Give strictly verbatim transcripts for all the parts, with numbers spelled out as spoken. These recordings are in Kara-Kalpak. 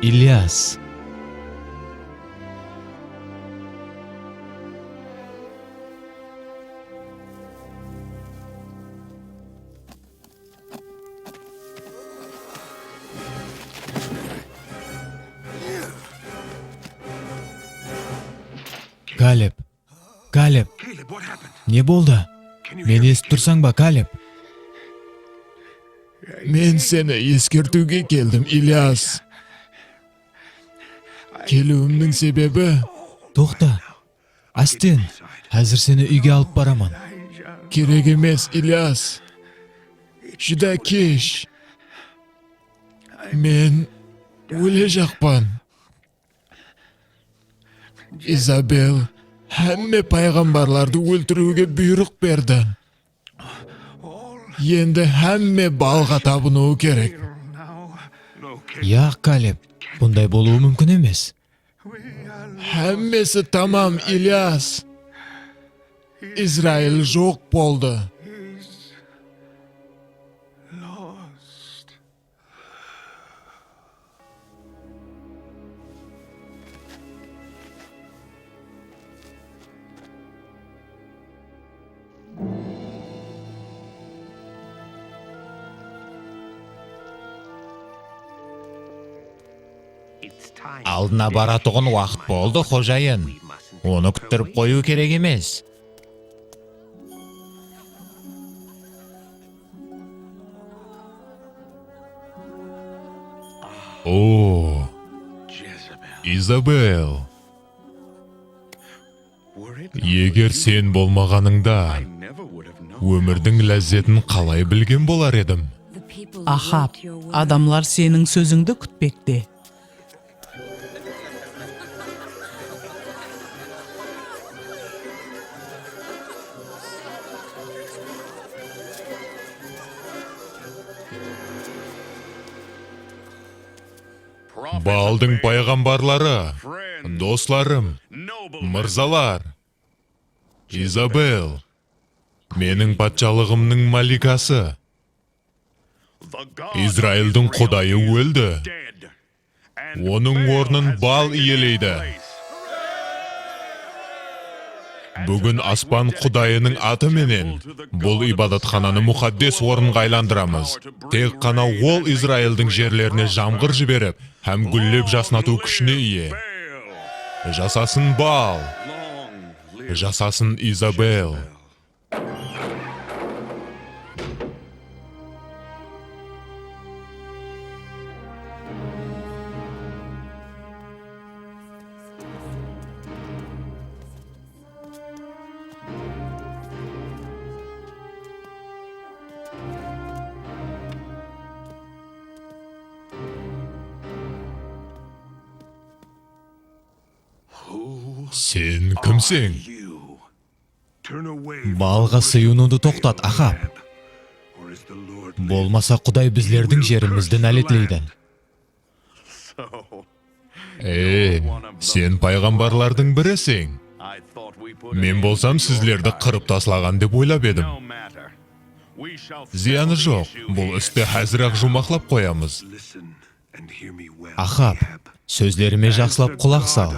Ilyas. Kaleb, Kaleb, ne boldı? Meni esitip tursań ba, Kaleb? Men seni eskertiwge keldim, Ilyas. Keliwimniń sebebi... Toqta, ásten, házir seni úyge alıp baraman. Kerek emes, Ilyas. Júdá kesh. Men ólejaqpan. Izabel hámme payǵambarlardı óltiriwge buyrıq berdi. Endi hámme Baalǵa tabınıwı kerek. Yaq, Kaleb, bunday bolıwı múmkin emes. Hámmesi tamam, Ilyas. Izrail joq boldı. Aldına baratuǵın waqıt boldı, xojayın. Onı kúttirip qoyıw kerek emes. O, Izabel. Eger sen bolmaǵanıńda, ómirdiń lázzetin qalay bilgen bolar edim? Ahab, adamlar seniń sózińdi kútpekte. Baaldıń payǵambarları, doslarım, mırzalar, Izabel, meniń patshalıǵımnıń malikası. Izraildiń Qudayı óldi. Onıń ornın Baal iyeleydi. Búgin aspan Qudayınıń atı menen bul ibadatxananı muqaddes orınǵa aylandıramız. Tek ǵana ol Izraildiń jerlerine jamǵır jiberip hám gúllep jasnatıw kúshine iye. Jasasın Baal! Jasasın Izabel! Sen kimseń? Baalǵa sıyınıwdı toqtat, Ahab. Bolmasa Quday bizlerdiń jerimizdi náletleydi. Ey, sen payǵambarlardıń biriseń. Men bolsam sizlerdi qırıp taslaǵan dep oylap edim. Zıyanı joq, bul isti házir-aq juwmaqlap qoyamız. Ahab, sózlerime jaqsılap qulaq sal.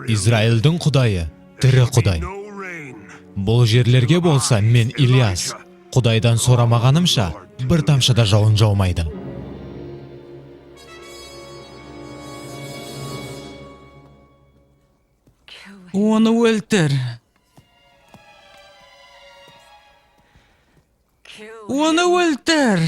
Izraildiń Qudayı, tiri Quday. Bul jerlerge bolsa men, Ilyas, Qudaydan soramaǵanımsha bir tamshı da jawın jawmaydı. Onı óltir! Onı óltir!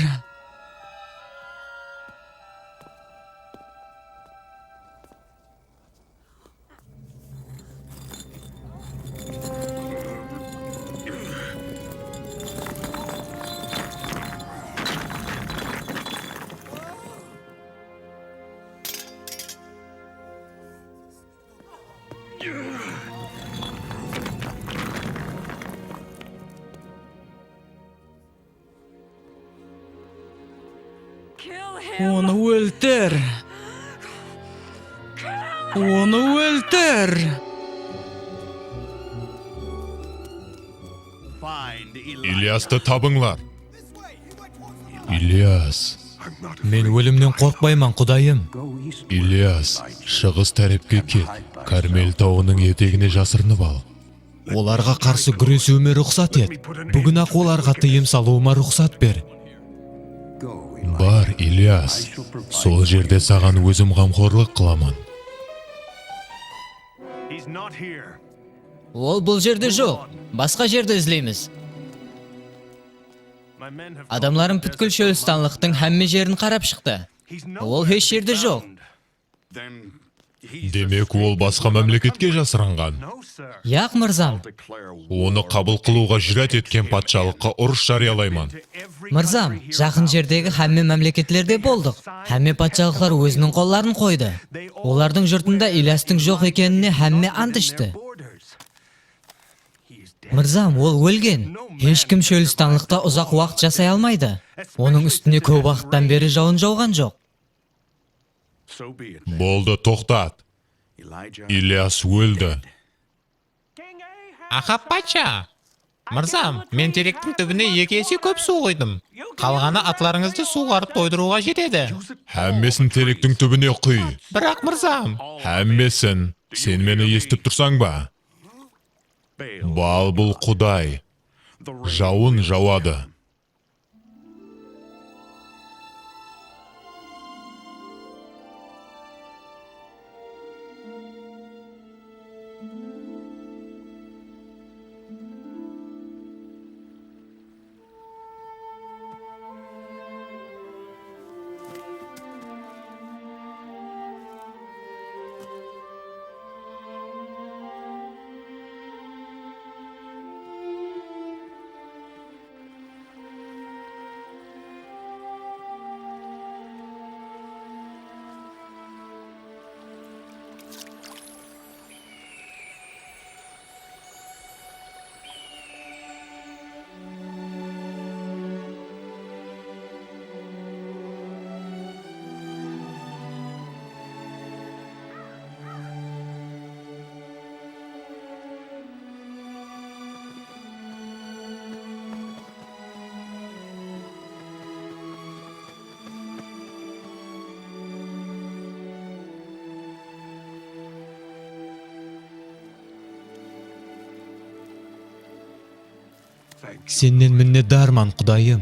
Onı óltir! Onı óltir! İlyastı tabıńlar! İlyas, Men ólimnen qorqpayman, Qudayım. Ilyas, shıǵıs tárepke ket, Karmel tawınıń etegine jasırınıp al. Olarǵa qarsı gúresiwime ruxsat et. Búgin-aq olarǵa tıyım salıwıma ruxsat ber. Bar, Ilyas, sol jerde saǵan ózim ǵamxorlıq qılaman. Ol bul jerde joq. Basqa jerdi izleymiz. Adamlarım pútkil shólistanlıqtıń hámme jerin qarap shıqtı. Ol hesh jerde joq. Demek, ol basqa mámleketke jasırınǵan? Yaq, mırzam. Onı qabıl qılıwǵa júrát etken patshalıqqa urıs járiyalayman. Mırzam, jaqın jerdegi hámme mámleketlerde boldıq. Hámme patshalıqlar óziniń qolların qoydı. Olardıń jurtında Ilyastıń joq ekenine hámme ant ishtı. Mırzam, ol ólgen. Hesh kim shólistanlıqta uzaq waqıt jasay almaydı. Onıń ústine kóp waqıttan beri jawın jawǵan joq. Boldı, toqtat. Ilyas óldi. Ahab patsha! Mırzam, men terektiń túbine eki ese kóp suw quydım. Qalǵanı atlarıńızdı suwǵarıp toydırıwǵa jetedi. Hámmesin terektiń túbine quy. Biraq, mırzam! Hámmesin. Sen meni esitip tursań ba? Baal bul quday. Jawın jawadı. Sennen minnetdarman, Qudayım.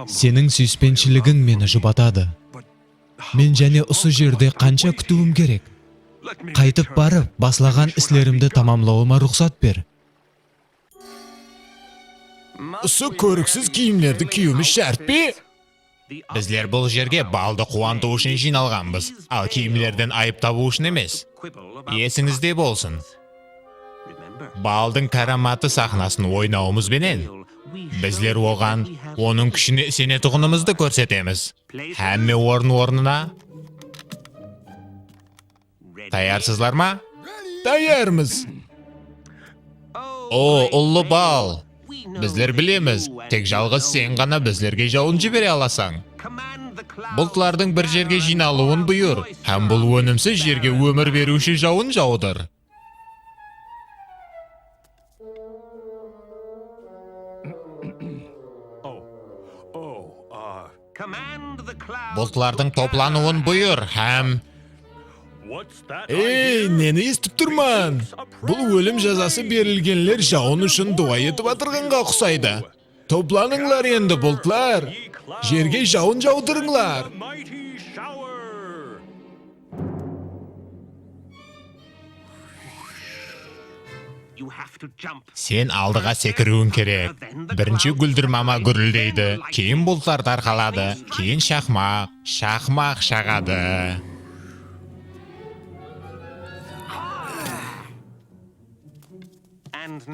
Seniń súyispenshiliging meni jubatadı. Men jáne usı jerde qansha kútiwim kerek? Qaytıp barıp, baslaǵan islerimdi tamamlawıma ruxsat ber. Usı kóriksiz kiyimlerdi kiyiwimiz shárt pe? Bizler bul jerge Baaldı quwantıw ushın jıynalǵanbız, al kiyimlerden ayıp tabıw ushın emes. Esińizde bolsın. Baaldıń káramatı saxnasın oynawımız benen, bizler oǵan onıń kúshine isenetuǵınımızdı kórsetemiz. Hámme orın-ornına. Tayarsızlar ma? Tayarmız. O, ullı Baal! Bizler bilemiz, tek jalǵız sen ǵana bizlerge jawın jibere alasań. Bultlardıń bir jerge jıynalıwın buyır hám bul ónimsiz jerge ómir beriwshi jawın jawdır. Bultlardıń toplanıwın buyır hám... Ey, neni esitip turman? Bul ólim jazası berilgenler jawın ushın duwa etip atırǵanǵa uqsaydı. Toplanıńlar endi, bultlar! Jerge jawın jawdırıńlar! Sen aldıǵa sekiriwiń kerek. Birinshi gúldir mama gúrildeydi, keyin bultlar tarqaladı, keyin shaqmaq, shaqmaq shaǵadı.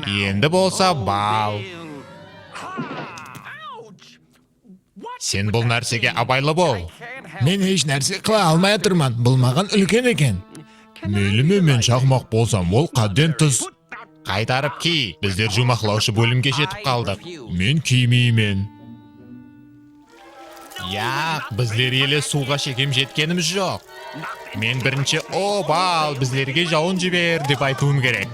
Endi bolsa Baal. Sen bul nársege abaylı bol. Men hesh nárse qıla almay atırman, bul maǵan úlken eken. Meylimi, men shaqmaq bolsam, ol hádden tıs. Qaytarıp kiy, bizler juwmaqlawshı bólimge jetip qaldıq. Men kiymeymen. Yaq, bizler ele suwǵa shekem jetkenimiz joq. Men birinshi, "O, Baal, bizlerge jawın jiber," dep aytıwım kerek.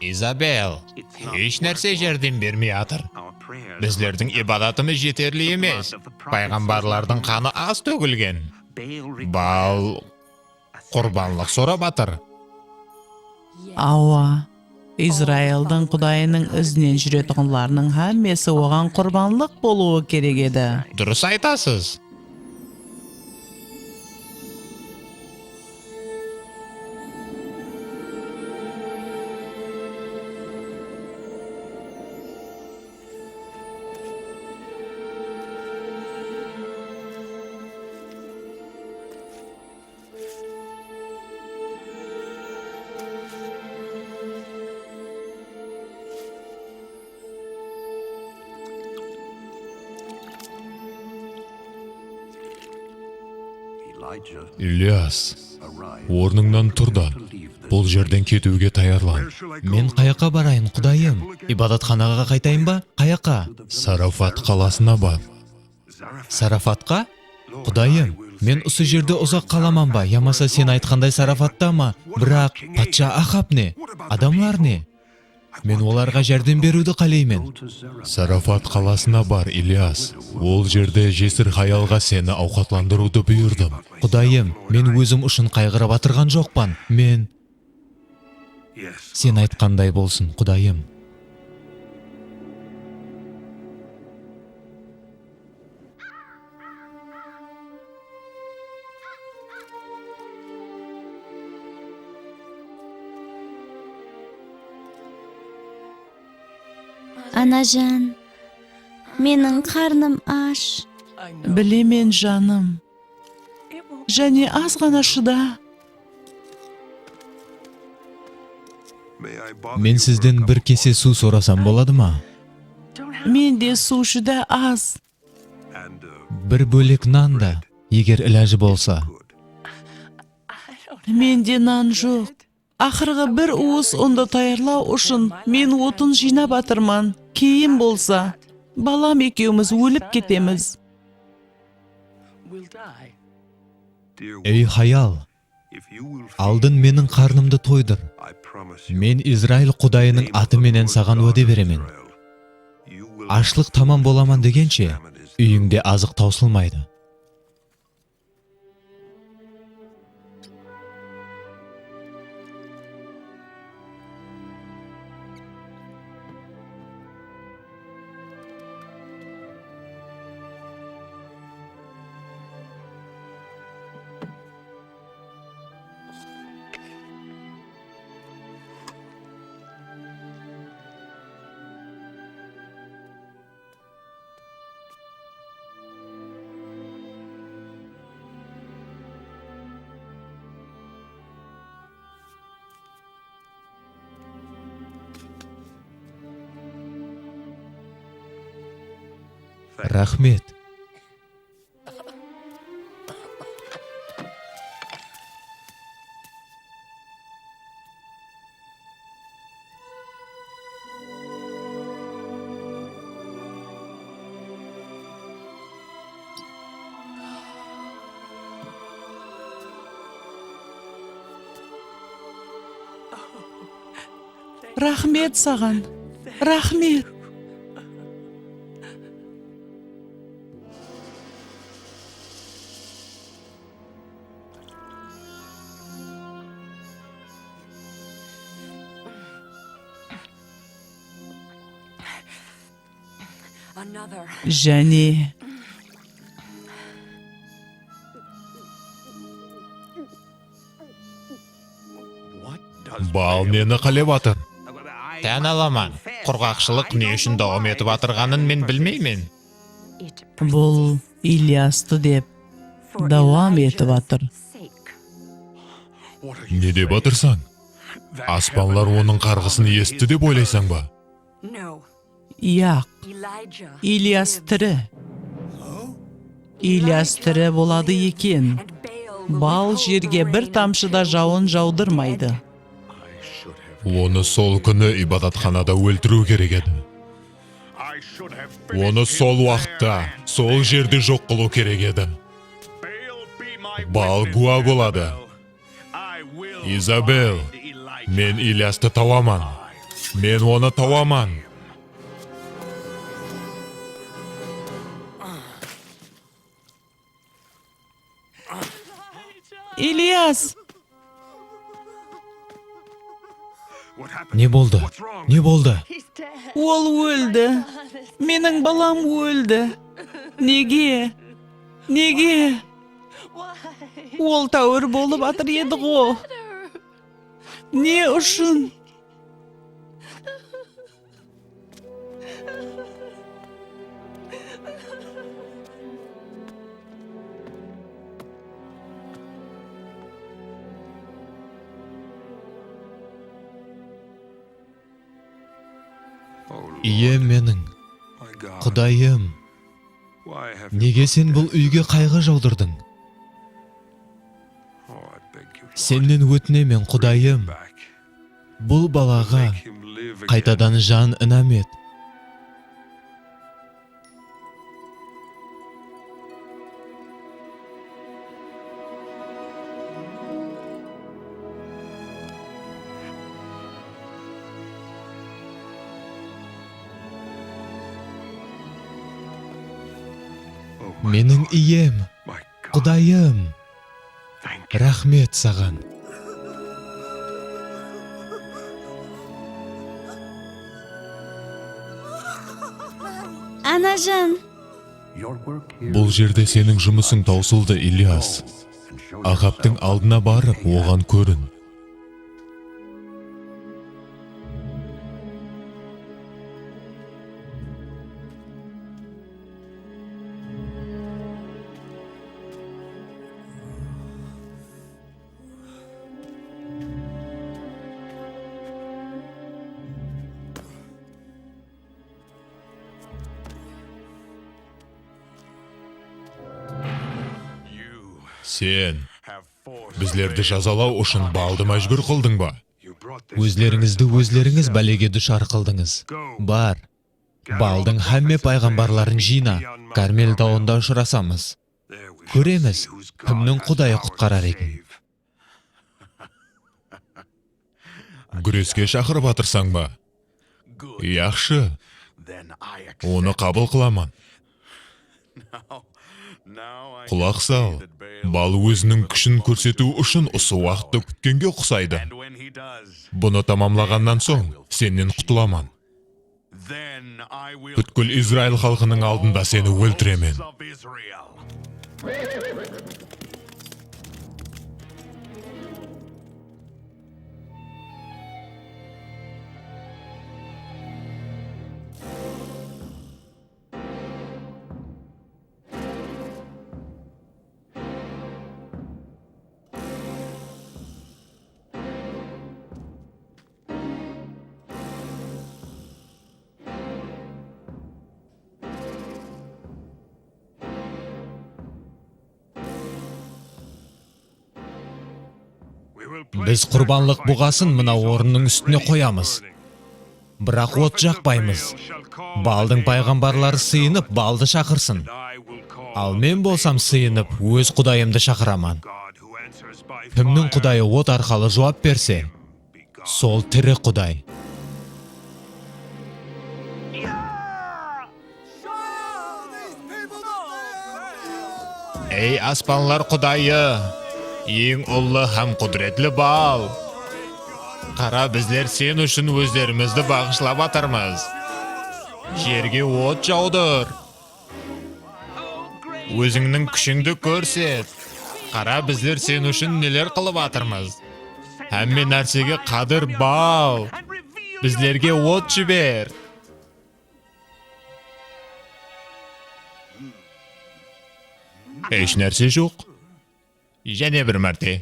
Izabel, hesh nárse járdem bermey atır. Bizlerdiń ibadatımız jeterli emes. Payǵambarlardıń qanı az tógilgen. Baal qurbanlıq sorap atır. Awa, Izraildiń Qudayınıń izinen júretuǵınlarınıń hámmesi oǵan qurbanlıq bolıwı kerek edi. Durıs aytasız. İlyas, ornıńnan tur da, bul jerden ketiwge tayarlan. Men qayaqqa barayın, Qudayım? Ibadatxanaǵa qaytayın ba? Qayaqqa? Sarafat qalasına bar. Sarafatqa? Qudayım, men usı jerde uzaq qalaman ba, yamasa sen aytqanday Sarafatta ma? Biraq patsha Axab ne? Adamlar ne? Men olarǵa járdem beriwdi qáleymen. Sarafat qalasına bar, İlyas. Ol jerde jesir hayalǵa seni awqatlandırıwdı buyırdım. Qudayım, men ózim ushın qayǵırıp atırǵan joqpan. Men... Sen aytqanday bolsın, Qudayım. Anajan, meniń qarnım ash. Bilemen, janım. Jáne az ǵana shıda. Men sizden bir kese suw sorasam boladı ma? Mende suw júdá az. Bir bólek nan da, eger ilajı bolsa. Mende nan joq. Aqırǵı bir uwıs undı tayarlaw ushın men otın jıynap atırman. Keyin bolsa, balam ekewimiz ólip ketemiz. Ey hayal, aldın meniń qarnımdı toydır. Men Izrail Qudayınıń atı menen saǵan wáde beremen. Ashlıq tamam bolaman degenshe, úyińde azıq tawsılmaydı. Raxmet. Raxmet saǵan. Raxmet. Jáne. Baal neni qálep atır? Tán alaman, qurǵaqshılıq ne ushın dawam etip atırǵanın men bilmeymen. Bul Ilyastı dep dawam etip atır. Ne dep atırsań? Aspanlar onıń qarǵısın esitti dep oylaysań ba? Yaq, Ilyas tiri. Ilyas tiri boladı eken. Baal jerge bir tamshı da jawın jawdırmaydı. Onı sol kúni ibadatxanada óltiriw kerek edi. Onı sol waqıtta, sol jerde joq qılıw kerek edi. Baal gúwa boladı. Izabel, men Ilyastı tawaman. Men onı tawaman. İlyas! Ne boldı? Ne boldı? Ol óldi. Meniń balam óldi. Nege? Nege? Ol táwir bolıp atır edi-ǵo. Ne ushın? Iyem meniń, Qudayım, nege sen bul úyge qayǵı jawdırdıń? Sennen ótinemen, Qudayım, bul balaǵa qaytadan jan inam et. Meniń iyem, Qudayım, raxmet saǵan. Anajan! Bul jerde seniń jumısıń tawsıldı, İlyas. Ahabtıń aldına barıp, oǵan kórin. Sen bizlerdi jazalaw ushın Baaldı májbúr qıldıń ba? Ózlerińizdi ózlerińiz bálege dushar qıldıńız. Bar, Baaldıń hámme payǵambarların jıyna, Karmel tawında ushırasamız. Kóremiz, kimniń Qudayı qutqarar eken. Gúreske shaqırıp atırsań ba? Yaqshı. Onı qabıl qılaman. Qulaq sal. Baal óziniń kúshin kórsetiw ushın usı waqıttı kútkenge uqsaydı. Bunı tamamlaǵannan soń, sennen qutılaman. Pútkil Izrail xalqınıń aldında seni óltiremen. Biz qurbanlıq buǵasın mına orınnıń ústine qoyamız. Biraq ot jaqpaymız. Baaldıń payǵambarları sıyınıp, Baaldı shaqırsın. Al men bolsam sıyınıp, óz Qudayımdı shaqıraman. Kimniń Qudayı ot arqalı juwap berse, sol tiri Quday. Ey aspanlar Qudayı, eń ullı hám qúdiretli Baal! Qara, bizler sen ushın ózlerimizdi baǵıshlap atırmız. Jerge ot jawdır. Ózińniń kúshińdi kórset. Qara, bizler sen ushın neler qılıp atırmız. Hámme nársege qádir Baal. Bizlerge ot jiber. Hesh nárse joq. Jáne bir márte.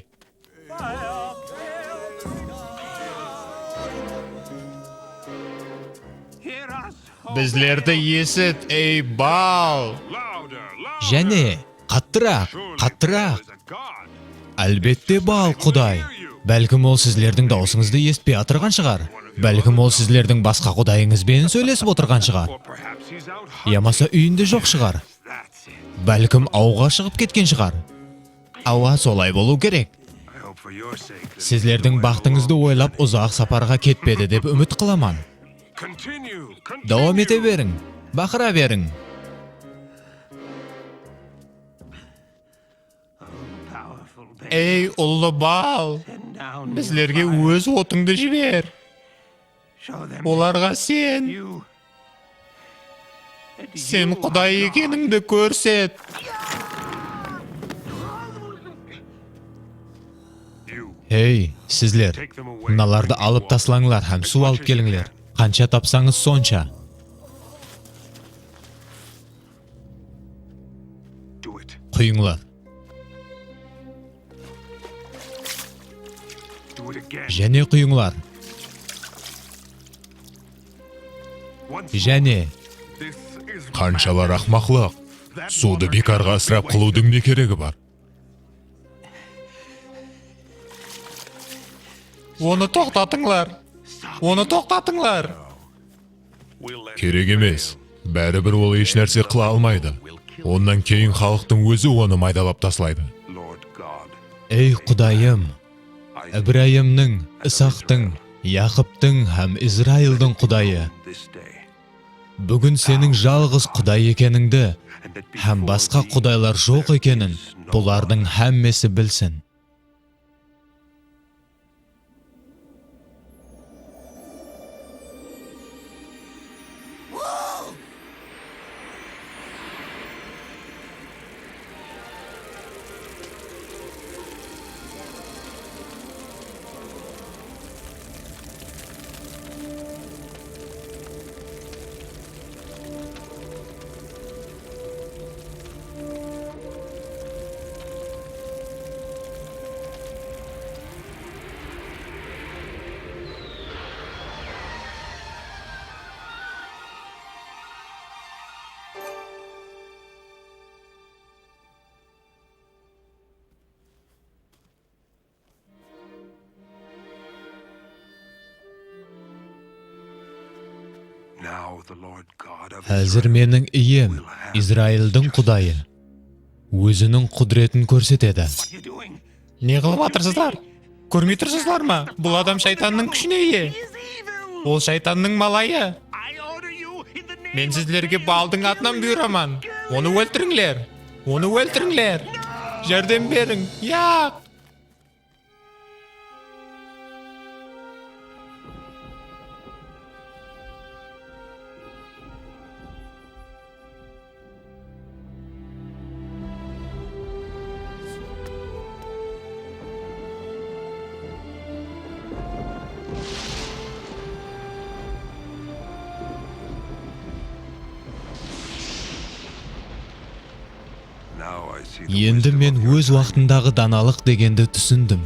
Bizlerdi esit, ey Baal! Jáne, qattıraq, qattıraq! Álbette, Baal quday. Bálkim, ol sizlerdiń dawısıńızdı esitpey atırǵan shıǵar. Bálkim, ol sizlerdiń basqa qudayıńız benen sóylesip otırǵan shıǵar. Yamasa úyinde joq shıǵar. Bálkim, awǵa shıǵıp ketken shıǵar. Awa, solay bolıw kerek. Sizlerdiń baxtıńızdı oylap uzaq saparǵa ketpedi dep úmit qılaman. Dawam ete beriń, baqıra beriń. Ey, ullı Baal, bizlerge óz otıńdı jiber. Olarǵa sen, sen Quday ekenińdi kórset. Hey, sizler, mınalardı alıp taslańlar hám suw alıp kelińler. Qansha tapsańız, sonsha. Quyıńlar. Jáne quyıńlar. Jáne. Qanshalar aqmaqlıq. Suwdı biykarǵa ısırap qılıwdıń ne keregi bar? Onı toqtatıńlar! Onı toqtatıńlar! Kerek emes. Báribir ol hesh nárse qıla almaydı. Onnan keyin xalıqtıń ózi onı maydalap taslaydı. Ey Qudayım, Ibrayımnıń, Isaqtıń, Yaqıptıń hám Izraildıń Qudayı, búgin seniń jalǵız Quday ekenińdi hám basqa qudaylar joq ekenin bulardıń hámmesi bilsin. Házir meniń iyem, Izraildiń Qudayı, óziniń qúdiretin kórsetedi. Ne qılıp atırsızlar? Kórmey tursızlar ma? Bul adam shaytannıń kúshine iye. Ol shaytannıń malayı. Men sizlerge Baaldıń atınan buyıraman. Onı óltirińler! Onı óltirińler! Járdem beriń! Yaq! Endi men óz waqtındaǵı danalıq degendi túsindim.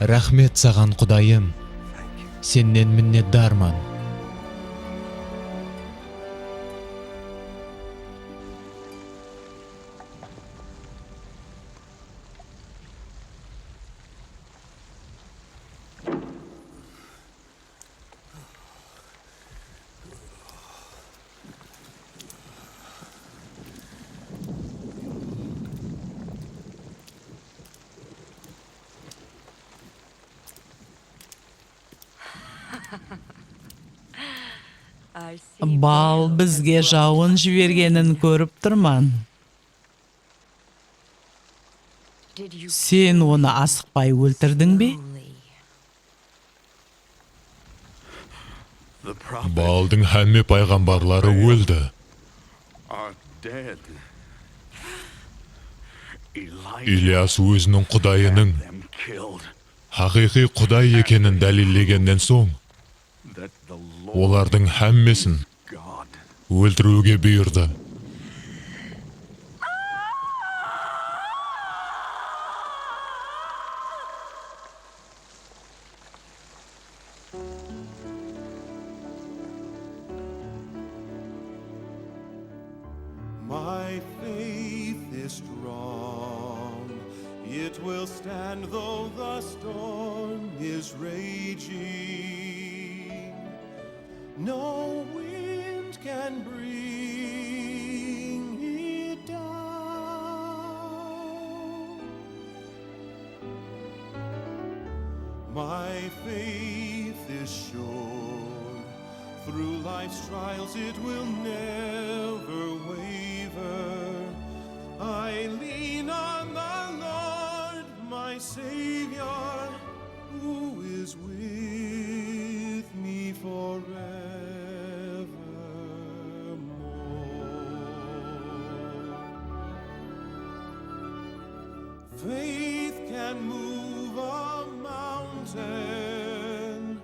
Raxmet saǵan, Qudayım. Sennen minnetdarman. Baal bizge jawın jibergenin kórip turman. Sen onı asıqpay óltirdiń be? Baaldıń hámme payǵambarları óldi. Ilyas óziniń Qudayınıń haqıyqıy Quday ekenin dálillegennen soń, olardıń hámmesin óltiriwge buyırdı. My faith is strong. It will stand though the storm is raging. No wind can bring it down. Faith is sure. Through life's trials, it will never waver. I lean on the Lord, my Savior, who is with me forevermore. Faith can move a mountain,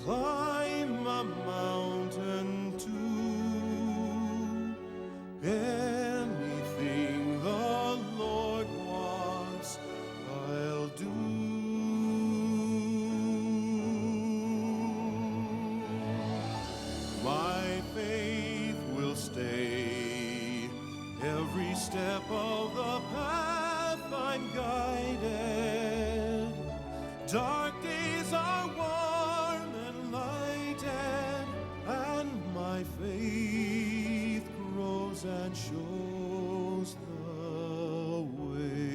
climb a mountain too. Anything the Lord wants, I'll do. My faith will stay. Every step of the path I'm guided. Dark days are warm and lighted, and my faith grows and shows the way.